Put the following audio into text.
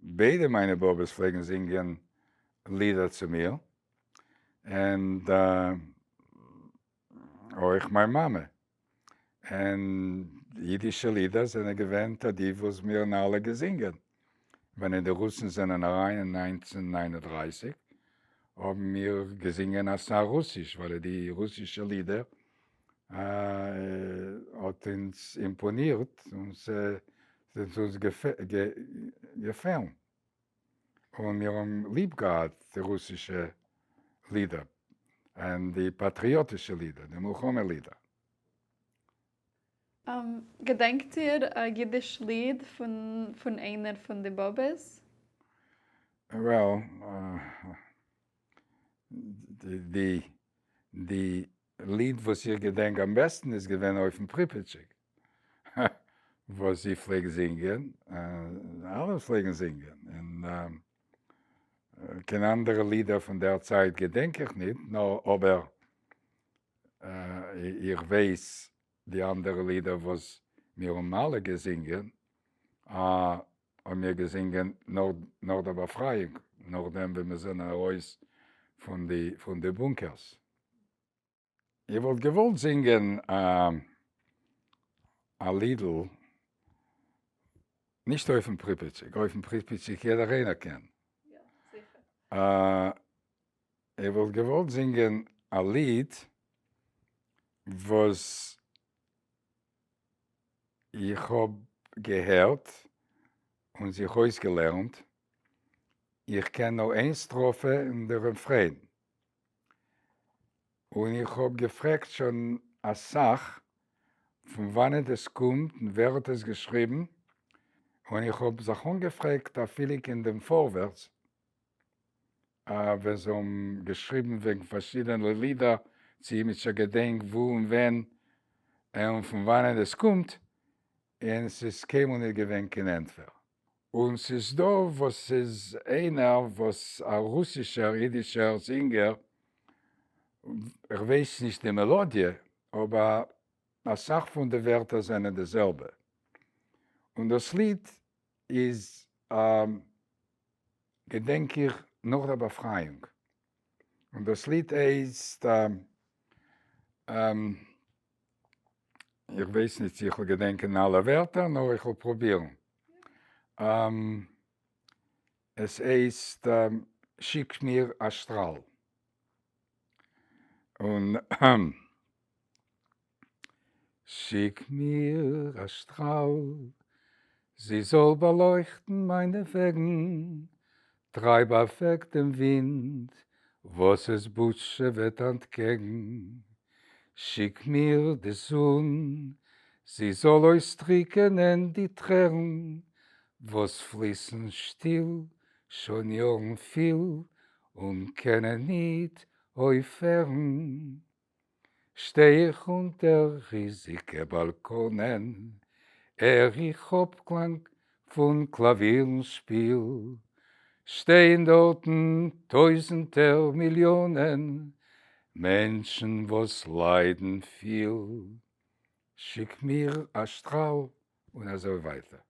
ביידע מיינע באבעס פלעגן זינגען לידער צו מיר, און אויך מיין מאמע. און אידישע לידער זענען געווען די וואס מיר האבן אלע געזינגען. ווען די רוסן זענען אריין אין 1939 האבן מיר געזינגען אסאך רוסיש, ווייל די רוסישע לידער האט אונז אימפאנירט און ס'איז אונז געפעלן. און מיר האבן ליב געהאט די רוסישע לידער און די פאטריאטישע לידער, די מלחמה לידער. געדענקט איר א אידיש ליד פון איינער פון די באבעס? Well, די די ליד וואס איך געדענק אמבעסטן איז געווען אויפן פריפיטשיק וואס זי פלעגט זינגען, אלע פלעגן זינגען, און קיין אנדערע לידער פון דער צייט געדענק איך ניט, נאר אבער איך ווייס די אנדערע לידער וואס מיר האבן אלע געזינגען, האבן מיר געזינגען נאך דער באפרייאונג, נאכדעם ווען מיר זענען ארויס פון די בונקערס. איך וואלט געוואלט זינגען א לידל, נישט אויפן פריפיטשיק, אויפן פריפיטשיק יעדער איינער קען. איך וואלט געוואלט זינגען א ליד וואס איך האב געהערט און זיך אויסגעלערנט, איך קען נאר איין סטראפע און די רעפרעין, און איך האב געפרעגט שוין אסאך פון וואנעט עס קומט און ווער האט עס געשריבן, און איך האב זיך אנגעפרעגט אפילו אין דעם פארווערטס ווען זיי האבן געשריבן וועגן פארשידענע לידער, צו אימיצער געדענקט וואו און ווען און פון וואנעט עס קומט, און ס'איז קיינמאל נישט געווען קיין ענטפער. און ס'איז דא וואס ס'איז איינער וואס א רוסישער אידישער זינגער, כ'ווייס נישט די מעלאדיע, אבער אסאך פון די ווערטער זענען די זעלבע. און דאס ליד איז געדענק איך נאך דער באפרייאונג, און דאס ליד הייסט, איך ווייס נישט צו איך וועל געדענקען אלע ווערטער, נאר איך וועל פרובירן. עס הייסט שיק מיר א שטראל. און שיק מיר א שטראל, זי זאל באלויכטן מיינע וועגן, טרייב אוועק דעם ווינט, וואס עס בוזשעוועט אנטקעגן. שיק מיר די זון, זי זאל אויסטריקענען די טרערן, וואס פליסן שטיל שוין יארן פיל, און קענען ניט אויפהערן. שטיי איך אונטער ריזיגע באלקאנען, הער איך אפקלאנג פון קלאווירן שפיל, שטייען דארטן טויזנטער מיליאנען מענטשן וואס ליידן פיל, שיק מיר א שטראל און אזוי ווייטער.